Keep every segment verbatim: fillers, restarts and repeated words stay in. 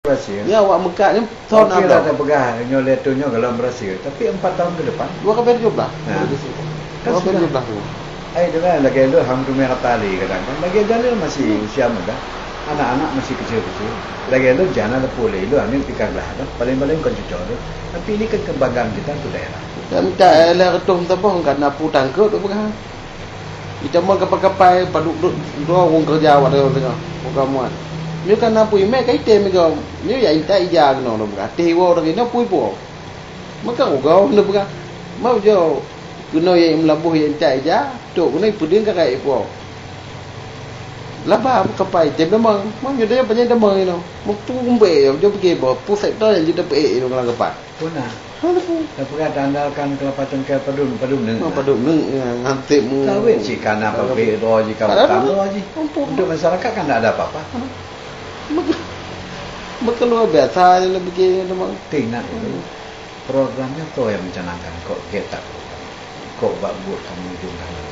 Berhasil. Ya, awak meukat nyoe thon. Oke lah, abang. Dah peugah nyoe lé thon nyoe galak berhasil. Tapi empat tahun ke depan? Dua ribu tujuh belas. Nah. Kan dua ribu tujuh belas tu. Ai, dengan lagèe lôn hang teumé rata lé kadang kan. Lagèe Jalil masih usia muda. Anak-anak masih kecil-kecil. Lagèe lôn jana leupah lé lôn aneuk tiga belas kan. Paling-paling kon cuco lôn. Tapi ini kan kebanggaan kita untuk daerah. Dan tak elok reutôh meutabong kan napu tangkot tu peugah. Itamong kapai-kapai padub dua ureueng keureuja awak teungoh, bukan muat. Nyoe ka na peue imè ka item igoe. Nyoe ya intat ija keunoe lôn peugah. Teuh iwoe lagèe nyoe pui puwoe. Maka ugoe lôn peugah. Mau jo keunoe ya meulaboh ya intat ija, tok keunoe ipeudeueng ka rayeuk ipuwoe. Laba kapai item damong. Mau nyoe daya panjang damong inoe. Mupu umbek ya, jo pike boh, pu sektor nyang jeuet dapeuék inoe lam kapai. Puna. Hana pun. Tapi kan andalkan kelapa cengkeh padum, padum neuk. Oh, padum neuk, ya, ngantik mu. Kawin cik kana pabrik roh ji, kawin tambah ji. Ampun. Untuk masyarakat kan tak ada apa-apa. Maka, maka luar biasa je lah bikin teman. Ting nak itu. Programnya tu yang mencanangkan kok getak. Kok bak buet kamoe ujong kamoe.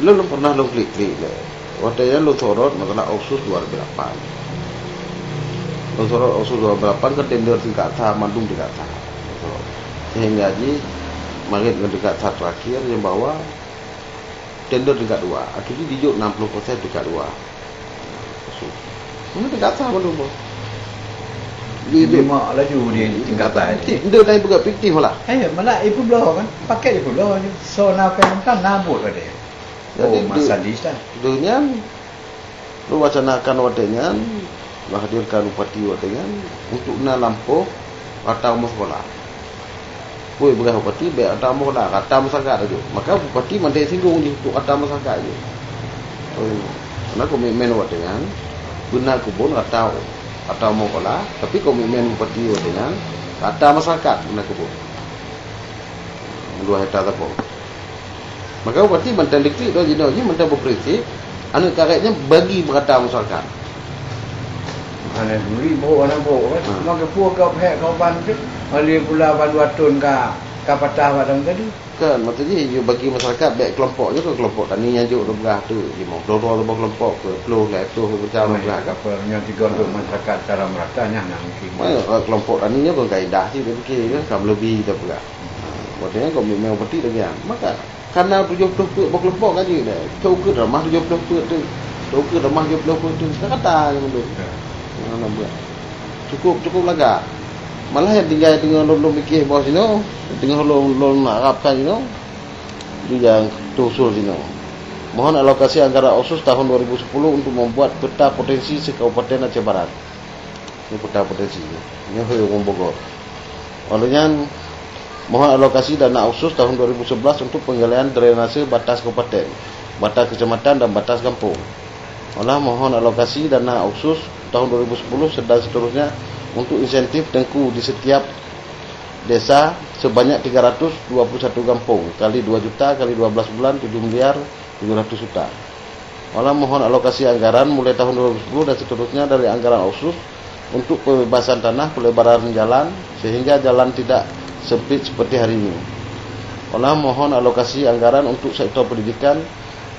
Lôn, lôn pernah lôn klik-klik lé. Watèe nyan lôn sorot masalah otsus dua ribu lapan. Lôn sorot otsus dua ribu lapan kan tender tingkat sa, mandum tingkat sa. Sehingga jih marit ngon tingkat sa terakhir nyang bahwa tender tingkat dua. Akhirnya dijok enam puluh persen tingkat dua. Ini tingkat sa mandum, Bos. Di, di, Lima laju di tingkat sa. Fiktif, dia lain peugah fiktif malah. Eh, malah ipeubloe kan? Paket ipeubloe je. So, na payah kan, na buet pada. Jadi, oh, masa di, di nyan, lôn wacanakan watèe nyan, lôn hadirkan bupati watèe nyan, untuk na lampôh rata umu sekolah. Woi, peugah bupati, bèk rata umu sekolah, rata masyarakat laju. Maka bupati mandai singgung jih untuk rata masyarakat jih. Oh, karena komitmen watèe nyan, beuna keubon rata, rata umu sekolah, tapi komitmen bupati watèe nyan, rata masyarakat beuna keubon. Dua hektar saboh. Maka bupati mantong diklik dong jinoe jih mantong berprinsip, aneuk karet nyan bagi merata masyarakat. Aneuk buri bro, aneuk bro kan. Ha. Maka pue kau pihak kau ban tu, oleh pula ban dua ton ka, ka patah bak dalam tadi. Kan, maksud jih, you bagi masyarakat bèk kelompok je ke kelompok tani nyang jok dua belas tu, lima puluh dua kelompok, dua puluh, lhèe puluh macam dua belas. Apa yang tiga untuk masyarakat secara merata nyan nak mungkin. Mana kalau kelompok tani nyoe kan kaedah cit dia fikir kan, ka meuleubeh kita peugah. Ha, watèe nyan komitmen bupati lagèe nyan. Maka, karena tujoh ploh peuet boh kelompok kan jih deh. Cok ukeue ramah tujoh ploh peuet tu. Cok ukeue ramah tujoh ploh peuet tu. Dah kata je mandum. Ya. Nah, nak buat. Cukup, cukup lagak. Malah nyang tinggai teungoh lôn, lôn mikir bawah sinoe, teungoh lôn, lôn harapkan sinoe, di nyang teuusul sinoe. Mohon alokasi anggaran otsus tahun dua ribu sepuluh untuk membuat peta potensi se-Kabupaten Aceh Barat. Ini peta potensi. Nyoe ureueng Bogor. Oleh nyan, mohon alokasi dana otsus tahun dua ribu sebelas untuk penggalian drainase batas kabupaten, batas kecamatan dan batas gampong. Olah mohon alokasi dana otsus tahun dua ribu sepuluh dan seterusnya untuk insentif teungku di setiap desa sebanyak tiga ratus dua puluh satu gampong kali dua juta kali dua belas bulan tujuh miliar tujuh ratus juta. Olah mohon alokasi anggaran mulai tahun dua ribu sepuluh dan seterusnya dari anggaran otsus untuk pembebasan tanah, pelebaran jalan sehingga jalan tidak sempit seperti hari ini. Olah mohon alokasi anggaran untuk sektor pendidikan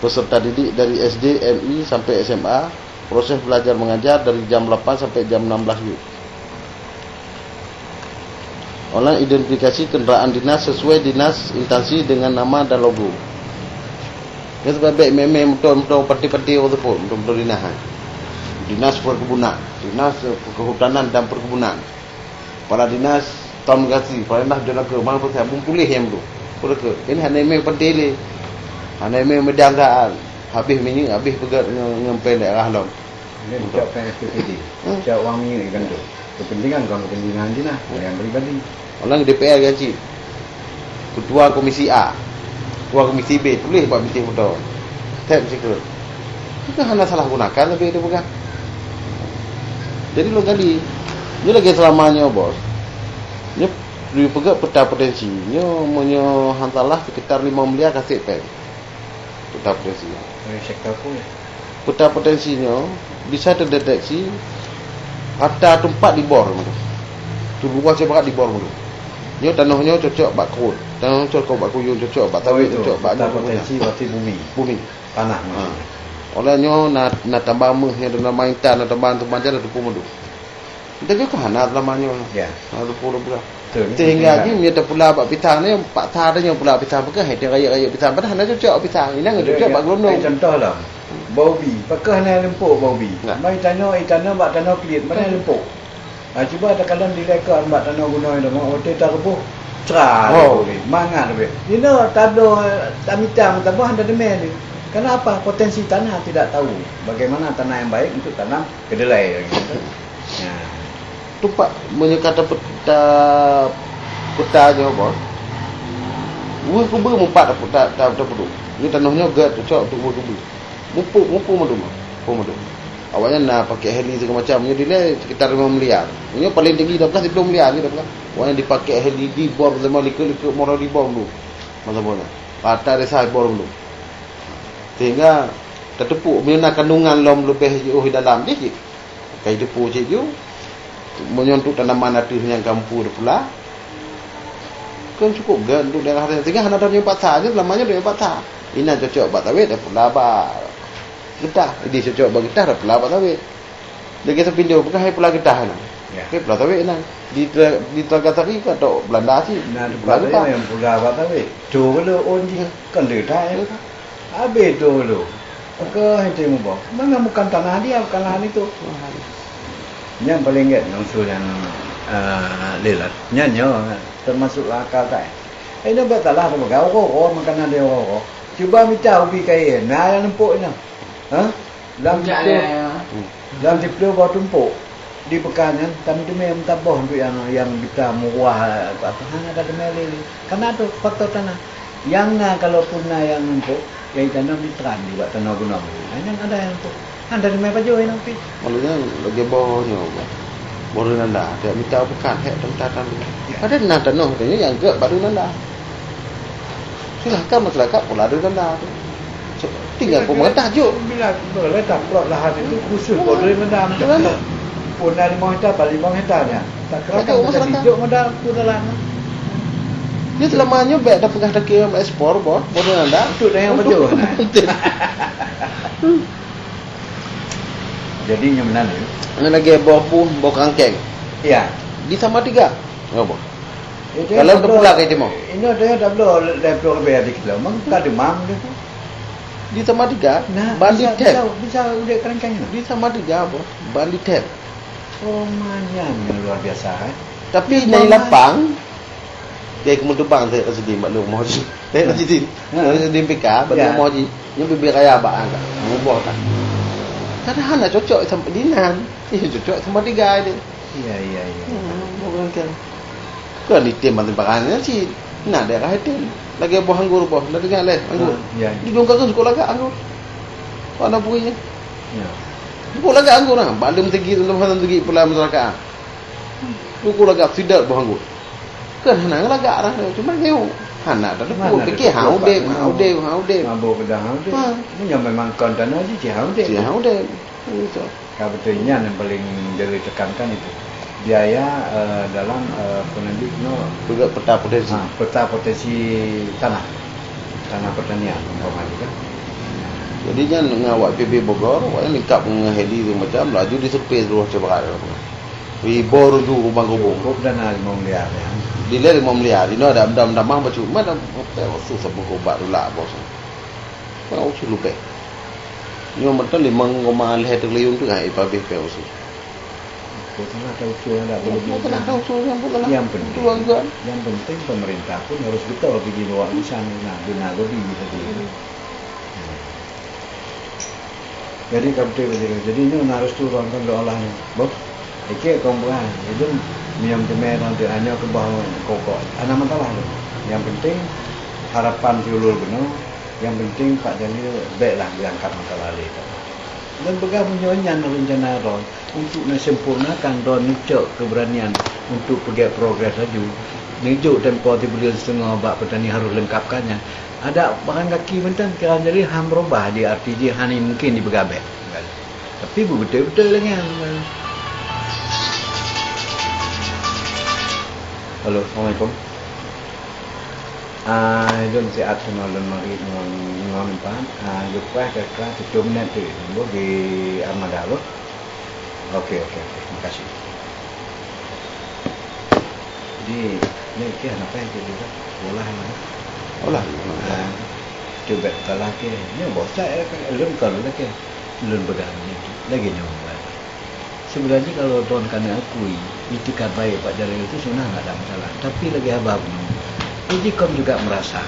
peserta didik dari S D, M I sampai S M A, proses belajar mengajar dari jam lapan sampai jam enam belas W. Olah identifikasi kenderaan dinas sesuai dinas instansi dengan nama dan logo. Nyan sebab bèk mè-mè moto-moto parti-parti orang teupeu, moto-moto dinas, ha. Dinas perkebunan, dinas, eh, kehutanan dan perkebunan. Kepala dinas tahun gasi, kepala dinas jeunaga, mana pun saya bung tuléh nyang tu. Peue keuh? Ini hana mè parti lé. Hana mè meudang dah. Habéh minyeuk, habéh peugöt ngon, ngon péng daerah lom. Ini ucapkan S P P D. Hmm. Ucap wang minyeuk ikan tu. Kepentingan bukan kepentingan jih nah, yang pribadi. Orang D P R kan cit. Ketua Komisi A, Ketua Komisi B, tuléh bak bintéh moto. Tep sikeuet. Itu hana salah gunakan lebih itu bukan. Jadi lôn gali. Nyoe lagèe selama nyoe, Bos. Nyoe peugöt peta potensi. Nyoe meunyoe han salah sekitar lima miliar ka sép péng. Peta potensi. Dari sektor pun ya. Peta potensi nyoe bisa teudeteksi rata teumpat dibor mandum. Tuboh Aceh Barat dibor mandum. Nyoe tanoh nyoe cocok bak kruet. Tanoh nyoe cocok bak kuyueng, cocok bak sawét, oh, itu, cocok bak peta nyoe, potensi berarti bumi. Bumi. Tanah maksudnya. Ha. Oleh nyoe na, na tambah méuh, nyoe na tambah intan, na tambah teumpat jalan teupeu mandum. Tapi kan hana selama nyoe. Ya. Hana teupeu peugah. Betul. Sehingga jih meunyoe teupula bak pisang ni, paksa tanyoe pula pisang, peugah hai teuh rayeuk-rayeuk pisang, padahal hana cocok pisang. Inan cocok bak gelondong. Ai, contoh lah. Bak ubi, pakon hana leumpok bak ubi. Nah. Mai tanoh, i tanoh bak tanoh kliet, mana leumpok? Ha, cuba takalon dilèe kon bak tanoh gunong, watèe taruboh, tra, oh, mangat leubeh. Inoe tabloe, tamita meutabah hana teumé ni. Karena apa? Potensi tanah tidak tahu bagaimana tanah yang baik untuk tanam kedelai lagi. Ya. Teumpat meunyoe ka tapeuta, peuta nyoe, Bos. Weueh keubeue meupat ta-, ta-, ta-, tapeuduek. Nyoe tanoh nyoe gèt cocok untuk weueh keubeue. Mupuk, mupuk mandum, mupuk mandum. Awaknyan na pakai heli segala macam. Nyoe dilèe sekitar lima miliar. Nyoe paling tinggi dah peugah siplôh miliar nyoe dah peugah. Awaknyan dipakai heli dibor zaman likot-likot moro dibor dulu. Masa boh nyan. Rata desa bor dulu. Sehingga tateupeue meunyoe na kandungan lom leubeh jiôh di dalam jih cit. Ka jiteupeue cit ju. Meunyoe untuk tanaman ateueh nyang ka meupeue pula, kan cukup gèt untuk daerah nyan. Sehingga hana droe nyang paksa, nyoe selama nyoe droe nyang paksa. Inan cocok bak sawét, pula bak geutah. Jadi cocok bak geutah, pula bak sawét. Lagèe Seupindoe, bukan hai pula geutah nyan. Ya. Hai pula sawét nyan. Di Tela-, di Telaga Sari ka tok Belanda cit. Nah, pula geutah. Nyang pula bak sawét. Tu kalau on jih kan geutah, ya. Habéh tu dulu. Ke henti muboh. Mana bukan tanah dia, bukan lahan itu. Nyan paléng gèt unsur nyang, eh, lé lah. Nyan nyoe teumasuk akal tai. Eh, nyoe bèk salah teupeugah, uroe-uroe makanan dia uroe-uroe. Cuba mita ubi kayèe, na nyang leumpok nyoe. Hah? Lam siplôh, lam siplôh boh tumpôk. Di peukan nyan, tateumé meusaboh untuk nyang, nyang geutanyoe meuruah, apa, hana tateumé lé. Karena tu faktor tanah. Nyang na, kalaupun na nyang numpuk, nyang itanom di tran di bak tanoh gunong. Ha, nyan ada nyang numpuk. Hana tateumé pajoh nyang pih. Maksudnya lagèe boh nyoe, boh. Boh deunanda, tiep mita bukan, hek teuntang tadi. Ya. Padahai na tanoh tadi nyang gèt bak deunanda. Silahkan masyarakat pula deunanda tu. Tinggal pemerintah jok. Bila, bila boleh taplot lahan itu khusus boh deunanda. Deunanda. Pun na limong hektar, bak limong hektar nya. Tak kira kan masyarakat jok modal tu dalam. Ni selama nyoe bèk dah peugah takira ekspor, boh, boh deunanda. Untuk dayang bajo. Jadi nyoe meunan ni. Ni lagèe boh buh, boh kerangkeng. Ya. Di Samatiga. Ya, boh. Kalau tabloe, teupulang ke Timor. Ini ada yang tabloe, dah tabloe lebih ada kilo. Memang tak demam dia tu. Di Samatiga, nah, ban di bisa, tem. Bisa, bisa udah kerangkeng. Di Samatiga, boh, ban di tem. Oh, manyan yang luar biasa, eh. Tapi naik lapang, dia kemudian terbang saya kat sini, Mak Luk Moji. Saya kat sini. Saya di P K, Mak Luk Moji. Yang bibir raya bak angkat. Berubah tak? Kadang hana cocok sampai dinan. Eh, cocok Samatiga dia. Iya, iya, iya. Hmm, orang kan. Kan item bantu barang ni sih. Nah, daerah item. Lagi buah anggur, buah. Dah dengar leh, anggur. Ah, iya, iya. Di Dongka tu suka lagak anggur. Mana punya? Ya. Suka lagak anggur lah. Balum segi, dalam segi pula masyarakat. Suka lagak sidat buah anggur. Kan hana lagak dah. Cuma ngeuk. Hana dah. Mana ada fikir, ha, tu udep, ha, udep, ha, udep. Mabuk dah, ha, udep. Ha. Ini yang memang konten aja, cik, ha, udep. Cik, ha, udep. Itu. Ka beutôi nyan nyang paleng jadi tekankan itu. Biaya, eh, dalam, eh, penerbit no. Juga peta potensi. Ha, peta potensi tanah. Tanah pertanian, umpama gitu kan. Jadi nyan ngon awak P B Bogor, awak nyan lengkap ngon heli tu macam, laju disurvei seluruh Aceh Barat. Ribèe ruju rumah gubuk. Cukup dana lima miliar, ya. Dilèe lima miliar, inoe ada dam-damah bacut, mana hotel khusus sama gobak tulak bos. Mau suluh beh. Nyoe mantong limong koma lhèe triliun tu hai pabeh peuet usu. Betul lah, ada usul, ada belum. Betul lah, ada usul yang betul lah. Yang penting, betul juga. Yang penting pemerintah pun harus getol bagi bawa urusan guna, guna lobby tadi. Hmm. Jadi ka beutôi, jadi, jadi nyoe na restu ureueng kan doa lah nyoe. Boh, ikei kong bukan, itu miam temé nang tu hanya ke bah kokok. Ana masalah tu. Yang penting harapan si ulul bunoe. Yang penting Pak Jalil bèklah geuangkat masalah lé. Dan peugah meunyoe nyan rencana droen untuk neusempurnakan droen neucok keberanian untuk peugèt progres laju. Neujok tempo sibuleuen siteungoh bak petani harôh leungkapkan nyan. Adak barang gaki mantong Pak Jalil han beurubah di R P G, hana mungkin dipeugah bèk. Tapi beubeutôi-beutôi lagèe nyan. Halo, assalamualaikum. Ah, lôn siat keunoe lôn magrib ngon, ngon empat. Ah, leupah kira-kira tujoh minèt teuh. Nyoe di Armada lôn. Oke, oke, oke. Makasih. Ni, ni keh hana payah jadi dah. Olah lah. Olah. Ha. Tu bèk salah keh. Nyoe boh sa, eh, lôn kon lôn keh. Lôn peugah ni. Lagèe nyoe, Wan. Sebenarnya kalau droen ka neuakui itikad baik Pak Jalil itu sebenarnya nggak ada masalah. Tapi lagèe haba bunoe. Jadi kon juga merasa,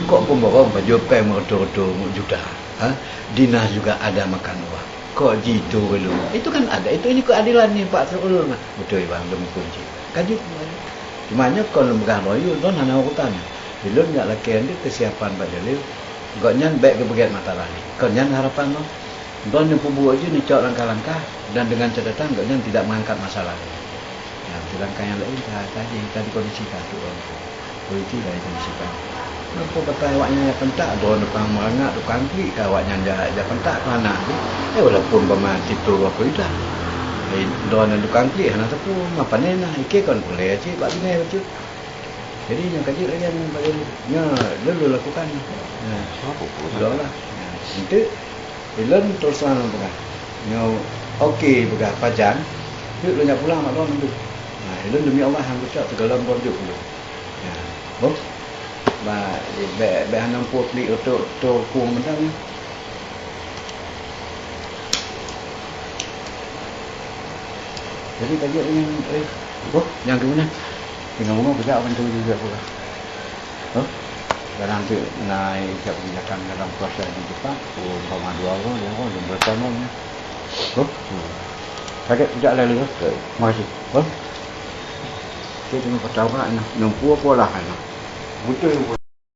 kok pemborong baju pèng meureutôh-reutôh juta. Ha? Dinas juga ada makan uang. Kok jitu ulôn? Itu kan ada. Itu, ini keadilan ni, Pak, ulôn mah. Beutôi, Bang, lôn kunci. Ka jeuet kembali. Cuma nyoe kon lôn peugah lawyer, droen hana urutan. Di lôn nyak lakèe nyoe kesiapan Pak Jalil. Gobnyan bèk geupeugèt mata laén. Kon nyan harapan lôn. Droen nyang peubuet jih neucok langkah-langkah dan dengan catatan gobnyan tidak mengangkat masalah. Ya, di langkah nyang laén ka, ka jih, ka dikondisikan tu ureueng tu. Politik ka dikondisikan. Nyoe peue kata awaknyan jak pentak, droen tukang meurangak, tukang klik ka awaknyan jak, jak pentak keu aneuk jih. Eh, walaupun bama siplôh dua ploh juta. Eh, droen tukang klik hana sapeue, ma pane na, ikei kon pulèe cit bak binéh bacut. Jadi, nyoe ka jeuet lagèe nyan, Pak Jali. Nyoe lôn, lôn lakukan. Nah, lôn lah. Nah, enteuk, ulôn terus terang lôn peugah. Nyoe oke peugah pajan, jeuet lôn jak pulang mak lôn mandum. Nah, ulôn demi Allah han kucok sigohlom droen jeuet ulôn. Nah, boh. Ba, bèk, bèk hana muphom klik reutôh, reutôh kueng mantong nyoe. Jadi, ka jeuet nyan, eh, boh, nyang keunan. Tinggai bunoe kejak bantu juga pula. Hah? Dalam tu, na, siap kebijakan dalam kuasa di Jepang, oh, umpama dua orang, ya, oh, lima belas tahun, ya. Hah? Hmm. Sakit kejak lalu, ya. Terima kasih. Hah? Kita tengok kata orang, ya. Nyumpu apa lah, ya. Betul.